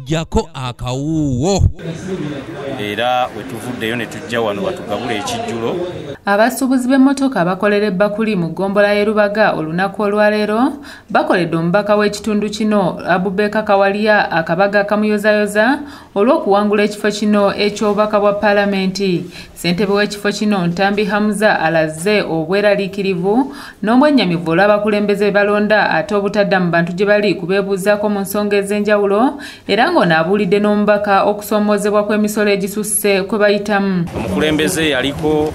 Jako akawuwo. Era wetuvuddeyo ne tujja wano batugabula ekijjulo. Abasuubuzi b'emmotoka abakolera ebbakuli mu ggombolola y'e Rubaga olunaku olwaleero bakoledde omubaka w'ekitundu kino Abubaker Kawalya akabaga akamuyozayoza olw'okuwangula ekifo kino eky'obubaka bwa paalamenti. Ssentebe w'ekifo kino Ntambi Hamza alaze obweraliikirivu n'obwennyamivu olw'abakulembeze be balonda ate obutadda mu bantu gye bali kubeebuuzaako mu nsonga ez'enjawulo, era ng'ono abuulidde n'omubaka okusoomoozebwa kw'emisolo egisusse kwe bayitamu. Omukulembeze yaliko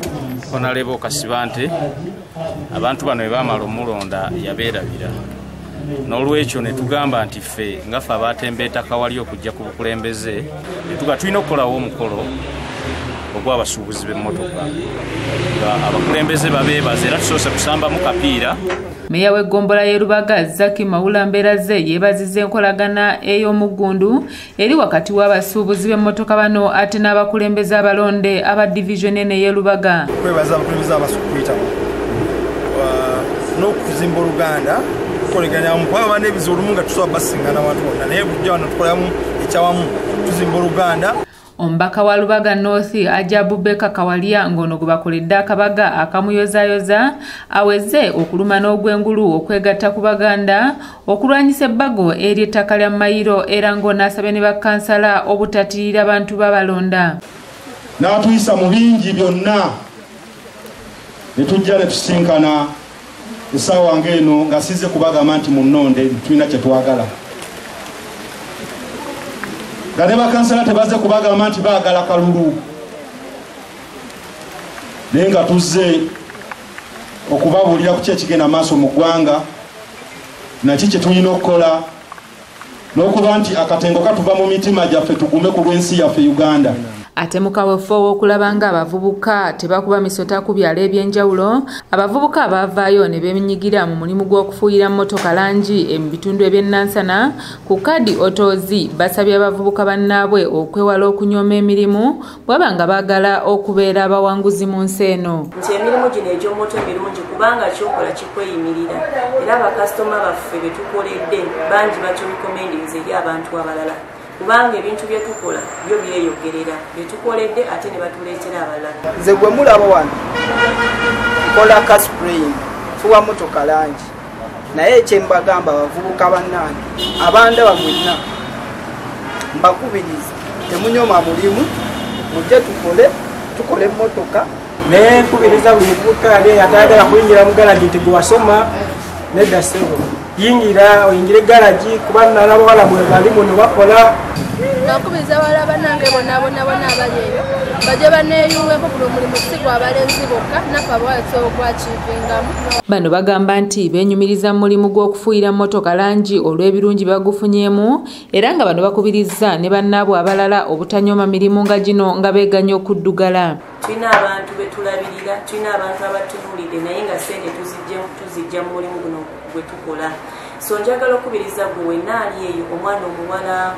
Honorable Kasibante, abantu bano bwe omulonda yabeerabira. N'olwekyo ne tugamba nti ffe nga ffe abatembeeta Kawalya okujja ku bukulembeze, ne tuga tulina okukolawo omukolo ogw'abasuubuzi b'emmotoka nga abakulembeze babeebaza, era tusoose kusambamu kapiira. Meeya w'eggombolola y'e Rubaga Zaki Mawula Mberaze yeebazizza enkolagana ey'omuggundu eri wakati w'abasuubuzi b'emmotoka bano ate n'abakulembeze abalonde aba division eno ey'e Rubaga. Kwebaza abakulembeze abasukuyitamu n'okuzimba Oluganda tukoleganyamu kuba baba n'ebizibu olumu nga tusobola basingana abantu bonna, naye bujja wano tukolamu ekyawamu tuzimba Oluganda. Omubaka wa Rubaga North Haji Abubaker Kawalya ng'ono gwe bakoledde akabaga akamuyozayoza aweze okuluma n'ogw'engulu okwegatta ku Baganda okulwanyisa ebbago ery'ettaka lya Mayiro, era ng'ono asabye ne bakkansala obutatirira bantu babalonda. N'atuyisa mu bingi byonna ne tujja ne tusinkana essaawa ng'eno nga sizze kubagamba nti munnonde tulina kye twagala. Nga ne bakansala tebazze kubagamba nti baagala kalulu, naye nga tuzze okubabuulira ku ki ekigenda maaso mu ggwanga naki kye tulina okukola, n'okuba nti akatengo katuva mu mitima gyaffe tugume ku lw'ensi yaffe Uganda. Ate mu kaweefube ow'okulaba ng'abavubuka tebakuba misota ku byalo eby'enjawulo, abavubuka abaavaayo ne beenyigira mu mulimu gw'okufuuyira mmotoka langi mu bitundu eby'e Nansana ku Kadi Otozi basabye abavubuka bannaabwe okwewala okunyooma emirimu bw'aba nga baagala okubeera abawanguzi mu nsi eno. Nti emirimu gino egy'omoto mirungi kubanga kyokola kikweyimirira, era bakasitoma baffe be tukoledde bangi baturekomendinze eri abantu abalala, kubanga ebintu bye tukola byo byeyogerera, bye tukoledde ate ne batuleetera abalala. Nze gwe mulaba wano nkola car spraying, nfuuwa mmotoka langi, naye kye mbagamba abavubuka bannange abandaba mwenna mbakubiriza temunyooma mulimu, mujje tukole emmotoka. Naye nkubiriza buli muvubuka ali atayagala kuyingira mu galagi nti gwe wasoma nedda ssebo, yingira oyingire galagi kuba n'abawala bwe bali muno bakola. Nakubiriza bawala bannange bonna bonna bonna abali eyo bajje baneeyungeko guno omulimu si gwa balenzi bokka, naffe abawala tusobola okwakiivingamu. Bano bagamba nti beenyumiriza mu mulimu gw'okufuuyira mmotoka langi olw'ebirungi bagufunyeemu, era nga bano bakubirizza ne bannaabwe abalala obutanyooma mirimu nga gino nga beeganya okuddugala. Tulina abantu be tulabirira, tulina abantu abatunuulidde, naye nga ssente tuzijja mu mulimu guno gwe tukola. So njagala okubiriza gwe wenna ali eyo, omwana omuwala,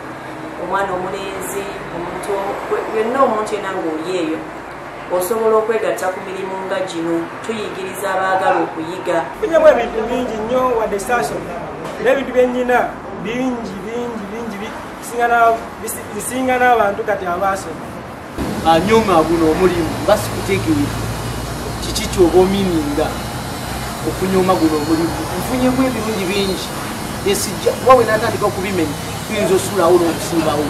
omwana omulenzi, omuntu yenna, omuntu yenna ng'oli eyo osobola okwegatta ku mirimu nga gino. Tuyigiriza abaagala okuyiga. Nfunyeemu ebintu bingi nnyo wadde saasoma, n'ebintu bye nnina bingi bingi bingi bisinga n'abantu kati abaasoma. Anyooma guno omulimu nga sikutegeera kiki ky'oba omininga okunyooma guno omulimu. Nfunyemu ebirungi bingi esijja kuba we naatandika okubimenya tuyinza osuulawo n'okusiibawo.